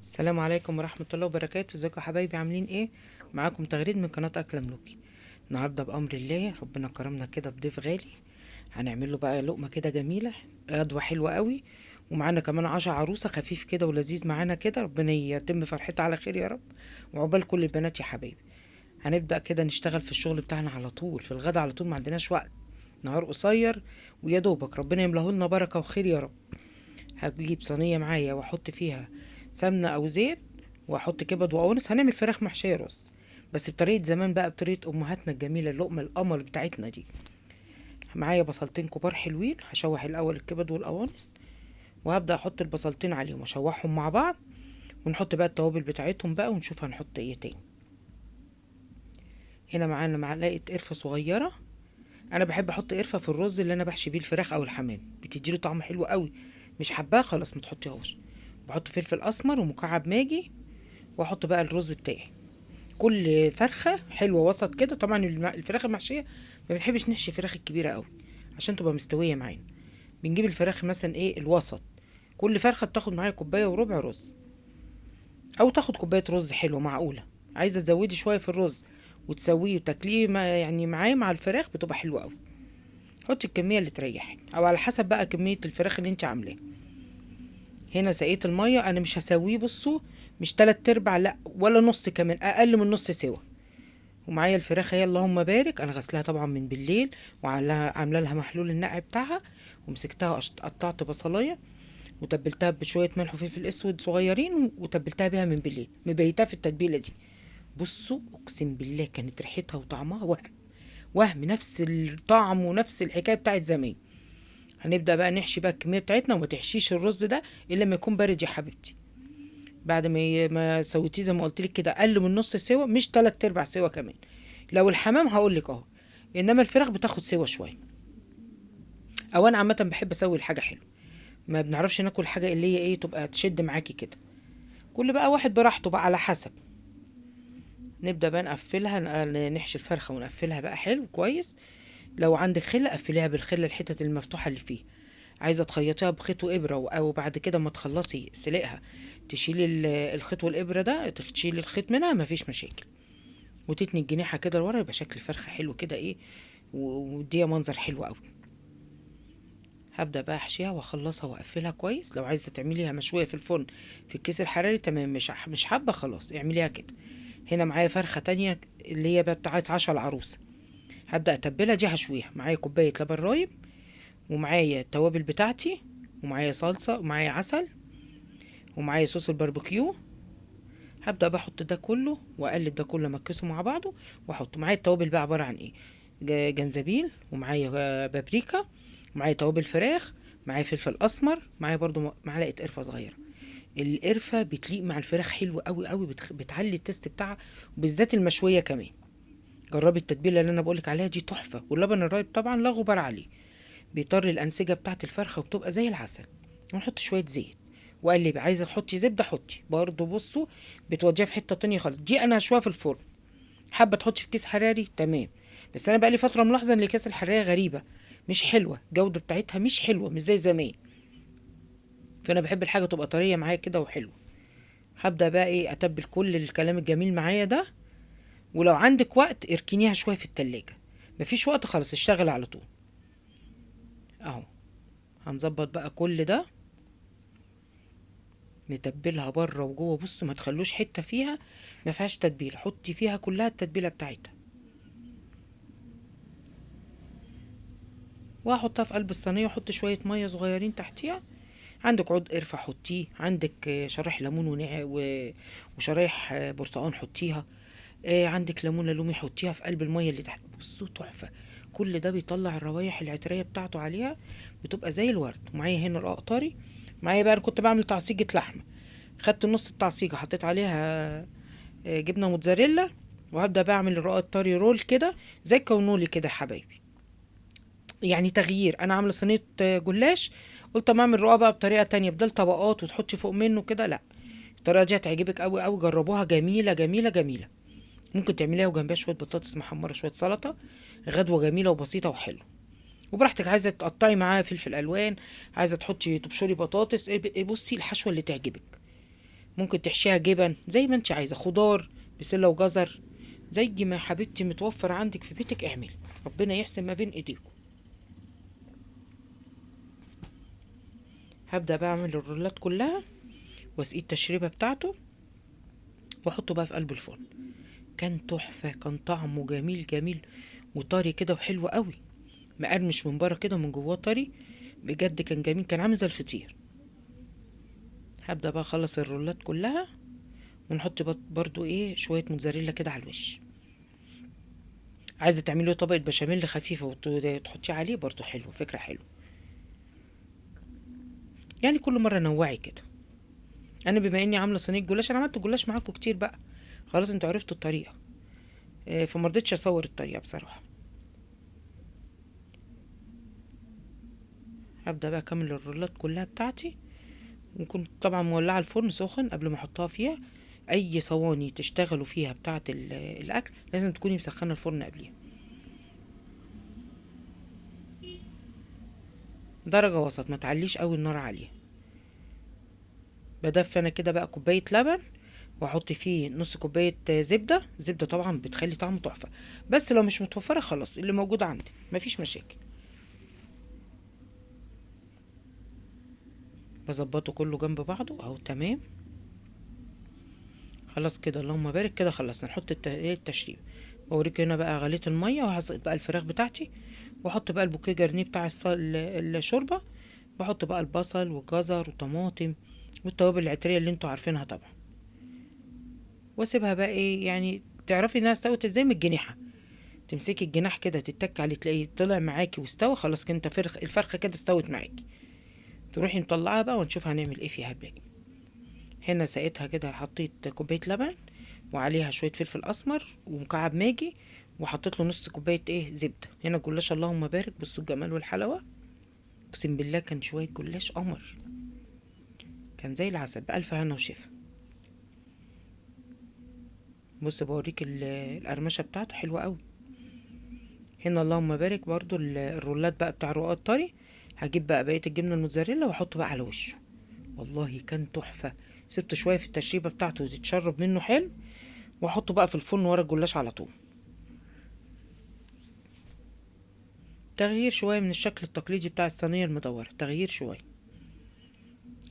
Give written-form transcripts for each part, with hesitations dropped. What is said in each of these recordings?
السلام عليكم ورحمة الله وبركاته. ازيكم يا حبايبي، عاملين ايه؟ معاكم تغريد من قناة أكلة ملوكي. النهاردة بأمر الله ربنا كرمنا كده بضيف غالي، هنعمل له بقى لقمة كده جميلة، غدوة حلوة قوي، ومعانا كمان عشا عروسة خفيف كده ولذيذ معانا كده. ربنا يتم فرحتها على خير يا رب، وعقبال كل البنات يا حبايبي. هنبدأ كده نشتغل في الشغل بتاعنا على طول، في الغدا على طول، ما عندناش وقت، نهار قصير ويا دوبك ربنا يملاه لنا بركة وخير يا رب. هجيب صينية معايا واحط فيها سمنة او زيت، واحط كبد وقوانص. هنعمل فراخ محشية رز، بس بطريقة زمان بقى، بطريقة امهاتنا الجميلة، اللقمة القمر بتاعتنا دي. معايا بصلتين كبار حلوين، هشوح الاول الكبد والقوانص، وهبدأ احط البصلتين عليهم اشوحهم مع بعض، ونحط بقى التوابل بتاعتهم بقى، ونشوف هنحط ايه تاني. هنا معانا معلقة قرفة صغيرة، انا بحب احط قرفة في الرز اللي انا بحشي بيه الفراخ او الحمام، بتديله طعم حلو قوي. مش حباه خلاص ما تحطيهوش. بحط فلفل اسمر ومكعب ماجي، واحط بقى الرز بتاعي. كل فرخة حلوة وسط كده. طبعا الفراخ المحشيه ما بنحبش نحشي فراخ الكبيرة قوي عشان تبقى مستوية معانا، بنجيب الفراخ مثلا ايه الوسط. كل فرخة بتاخد معايا كوباية وربع رز، او تاخد كوباية رز حلوة معقولة. عايزه تزودي شوية في الرز وتسويه وتاكليه معاه مع الفراخ، بتبقى حلوة قوي. حطي الكمية اللي تريحك، او على حسب بقى كمية الفراخ اللي انت عاملاها. هنا سقيت المية، انا مش هسويه بصوا مش 3/4، لا ولا نص، كمان اقل من نص سوا. ومعايا الفراخ اهي اللهم بارك، انا غسلها طبعا من بالليل، وعامله لها محلول النقع بتاعها، ومسكتها قطعت بصلايه وتبلتها بشوية ملح وفلفل اسود صغيرين، وتبلتها بيها من بالليل، مبيتها في التتبيله دي. بصوا اقسم بالله كانت ريحتها وطعمها وهم وهم، نفس الطعم ونفس الحكاية بتاعت زمان. هنبدا بقى نحشي بقى الكمية بتاعتنا، وما تحشيش الرز ده الا لما يكون بارد يا حبيبتي. بعد ما سويتيه زي ما قلت لك كده اقل من نص سوا، مش 3/4 سوا كمان. لو الحمام هقول لك اهو، انما الفراخ بتاخد سوا شوية. او انا عامة بحب اسوي الحاجة حلو، ما بنعرفش ناكل حاجة اللي هي ايه تبقى تشد معاكي كده. كل بقى واحد براحته بقى على حسب. نبدا بقى نقفلها، نحشي الفرخه ونقفلها بقى حلو كويس. لو عندك خله قفليها بالخله، الحتت المفتوحة اللي فيها. عايزه تخيطيها بخيط وابره، او بعد كده ما تخلصي سلقها تشيلي الخيط والابره ده، تشيلي الخيط منها، مفيش مشاكل. وتتني الجنيحه كده لورا، يبقى شكل الفرخه حلو كده ايه، ومديها منظر حلو قوي. هبدا بقى احشيها واخلصها واقفلها كويس. لو عايزه تعمليها مشوية في الفرن في الكيس الحراري تمام، مش حابة خلاص اعمليها كده. هنا معايا فرخة تانية اللي هي بتاعت عشا العروسة، هبدا اتبلها دي، هشويها. معايا كوباية لبن رايب، ومعايا التوابل بتاعتي، ومعايا صلصه، ومعايا عسل، ومعايا صوص الباربيكيو. هبدا بقى احط ده كله واقلب ده كله، امكسه مع بعضه واحطه. معايا التوابل بقى عبارة عن ايه؟ جنزبيل، ومعايا بابريكا، ومعايا توابل فراخ، معايا فلفل اسمر، معايا برضو معلقه قرفه صغيرة. القرفه بتليق مع الفراخ حلو قوي قوي، بتعلي التست بتاعها، وبالذات المشويه كمان. جربي التتبيله اللي انا بقولك عليها دي تحفة. واللبن الرايب طبعا لا غبار عليه، بيطري الانسجة بتاعت الفرخه وبتبقى زي العسل. ونحط شوية زيت وقلبي. عايزه تحطي زبدة حطي برضو، بصوا بتوديها في حتة تانية خالص. دي انا هشويها في الفرن، حابة تحطي في كيس حراري تمام، بس انا بقالي فترة ملاحظة ان الكيس الحرارية غريبة، مش حلوة، الجودة بتاعتها مش حلوة، مش زي زمان. فانا بحب الحاجة تبقى طرية معايا كده وحلوه. هبدا بقى ايه اتبل كل الكلام الجميل معايا ده. ولو عندك وقت اركنيها شوية في التلاجة، مفيش وقت خلاص اشتغل على طول اهو. هنظبط بقى كل ده، نتبلها بره وجوه. بصوا ما تخلوش حتة فيها ما فيهاش تتبيله، حطي فيها كلها التتبيله بتاعتها. وهحطها في قلب الصينية واحط شوية مية صغيرين تحتيها. عندك عود قرفه حطيه، عندك شرايح ليمون وشرايح برتقان حطيها، عندك ليمونه لومي حطيها في قلب المية اللي تحت. بصوا تحفة، كل ده بيطلع الروايح العطريه بتاعته عليها، بتبقى زي الورد. ومعايا هنا القطاري، معايا بقى انا كنت بعمل تعصيجة لحمه، خدت نص التعصيجه حطيت عليها جبنه موتزاريلا، وهبدا بقى اعمل الرقاق الطري رول كده زي الكونولي كده يا حبايبي. يعني تغيير، انا عامله صينية جلاش، قلت اما اعمل رقاق بقى بطريقة تانية، بدل طبقات وتحطي فوق منه كده، لا الطريقة دي هتعجبك قوي قوي، جربوها جميلة جميلة جميلة. ممكن تعمليها وجنبها شوية بطاطس محمرة، شوية سلطة، غدوه جميلة وبسيطة وحلوه. وبراحتك، عايزه تقطعي معاها فلفل الوان، عايزه تحطي تبشري بطاطس، بصي الحشوه اللي تعجبك. ممكن تحشيها جبن زي ما انت عايزه، خضار، بسلة وجزر، زي ما حبيبتي متوفر عندك في بيتك اعملي. ربنا يحسن ما بين ايديكم. هبدا بقى اعمل الرولات كلها واسقي التشريبه بتاعته واحطه بقى في قلب الفرن. كان تحفة، كان طعمه جميل جميل وطري كده وحلو قوي، مقرمش من بره كده ومن جواه طري، بجد كان جميل، كان عامل زي الفطير. هبدا بقى اخلص الرولات كلها، ونحط برضو ايه شوية موتزاريلا كده على الوش. عايزه تعملي طبقه بشاميل خفيفة وتحطيه عليه برضو حلو، فكرة حلوة. يعني كل مرة نوعي كده. انا بما اني عامله صينية جلاش، انا عملت جلاش معاكم كتير بقى، خلاص انتوا عرفتوا الطريقة، فما رضيتش اصور الطريقة بصراحة. هبدا بقى اكمل الرولات كلها بتاعتي، وكنت طبعا مولعه الفرن سخن قبل ما احطها فيها. اي صواني تشتغلوا فيها بتاعه الاكل لازم تكوني مسخنه الفرن قبليها. درجه وسط، ما تعليش قوي النار عليها. بدفي انا كده بقى كوباية لبن، واحط فيه نص كوباية زبدة. زبدة طبعا بتخلي طعمه تحفة، بس لو مش متوفرة خلاص اللي موجود عندك مفيش مشاكل. بظبطه كله جنب بعضه اهو، تمام خلاص كده، اللهم بارك كده. خلصنا. نحط التشريب. بوريك هنا بقى غليت المية، وهسقط بقى الفراخ بتاعتي، واحط بقى البوكيه جرنيه بتاع الشوربة، بحط بقى البصل والجزر والطماطم والتوابل العطريه اللي انتوا عارفينها طبعا، واسيبها بقى ايه يعني تعرفي انها استوت ازاي من الجنيحه. تمسكي الجناح كده تتك عليه تلاقيه طلع معاكي واستوى، خلاص كده انت الفرخه كده استوت معاكي. تروحي مطلعاها بقى ونشوف هنعمل ايه فيها الباقي. هنا سقيتها كده، حطيت كوباية لبن وعليها شوية فلفل اسمر ومكعب ماجي، وحطيت له نص كوباية ايه زبدة. هنا الجلاش اللهم بارك، بصوا الجمال والحلاوه، اقسم بالله كان شوية جلاش قمر، كان زي العسل، بألف هنا وشفا. بص بوريك القرمشه بتاعته حلوة قوي. هنا اللهم بارك برضو الرولات بقى بتاع الرقاق الطري. هجيب بقى بقية الجبنة الموتزاريلا واحطه بقى على وشه، والله كان تحفة. سبته شوية في التشريبه بتاعته وتتشرب منه حلو، واحطه بقى في الفرن ورا الجلاش على طول. تغيير شوية من الشكل التقليدي بتاع الصينية المدوره، تغيير شوية.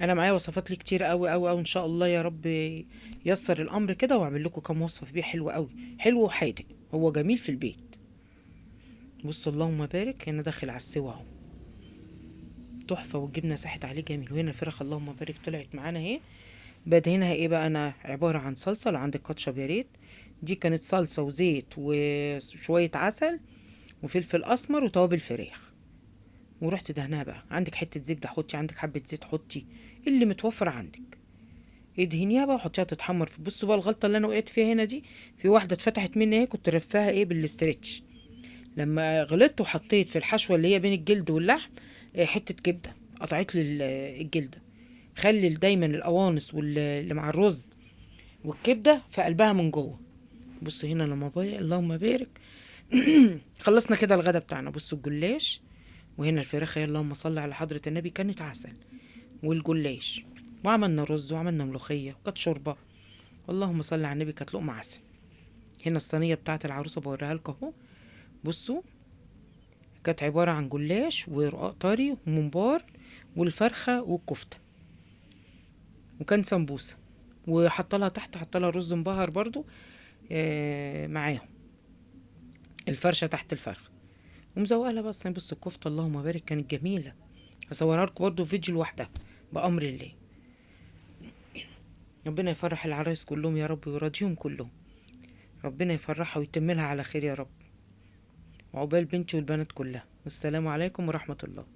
انا معايا وصفات لي كتير قوي قوي قوي، ان شاء الله يا رب ييسر الامر كده واعمل لكم كام وصفه بيه حلوة قوي، حلو وحادق، هو جميل في البيت. بصوا اللهم بارك، هنا داخل على السوا اهو تحفة، والجبنه ساحت عليه جميل. وهنا الفراخ اللهم بارك طلعت معانا اهي. بدهنها ايه بقى؟ انا عبارة عن صلصه، لو عندك كاتشب يا ريت. دي كانت صلصه وزيت وشوية عسل وفلفل اسمر وتوابل فراخ، ورحت دهنها بقى. عندك حتة زبدة حطي، عندك حبه زيت حطي، اللي متوفر عندك ادهنيها بقى وحطيها تتحمر. بصوا بقى الغلطة اللي انا وقعت فيها هنا دي، في واحدة اتفتحت مني اهي، كنت رفاها ايه بال stretch، لما غلطت وحطيت في الحشوه اللي هي بين الجلد واللحم حتة كبده، قطعت لي الجلدة. خلي دايما القوانص واللي مع الرز والكبده في قلبها من جوه. بصوا هنا لما اللهم بارك. خلصنا كده الغدا بتاعنا. بصوا الجلاش، وهنا الفراخ يا اللهم صل على حضرة النبي كانت عسل، والجلاش، وعملنا رز وعملنا ملوخية وكانت شوربة، اللهم صل على النبي كانت لقمة عسل. هنا الصينية بتاعت العروسة بوريها لكم اهو. بصوا كانت عبارة عن جلاش ورقاق طري وممبار والفرخة والكفتة، وكان سمبوسة، وحط لها تحت، حط لها رز مبهر برضو معاهم، الفرشة تحت الفرخة، ومزوقه لها بس. بصوا الكفتة اللهم بارك كانت جميلة، هصورها لكم برضو في فيديو لوحدها بأمر الله. ربنا يفرح العرايس كلهم يا رب ويراضيهم كلهم، ربنا يفرحها ويتملها على خير يا رب، وعقبال بنتي والبنات كلها. والسلام عليكم ورحمة الله.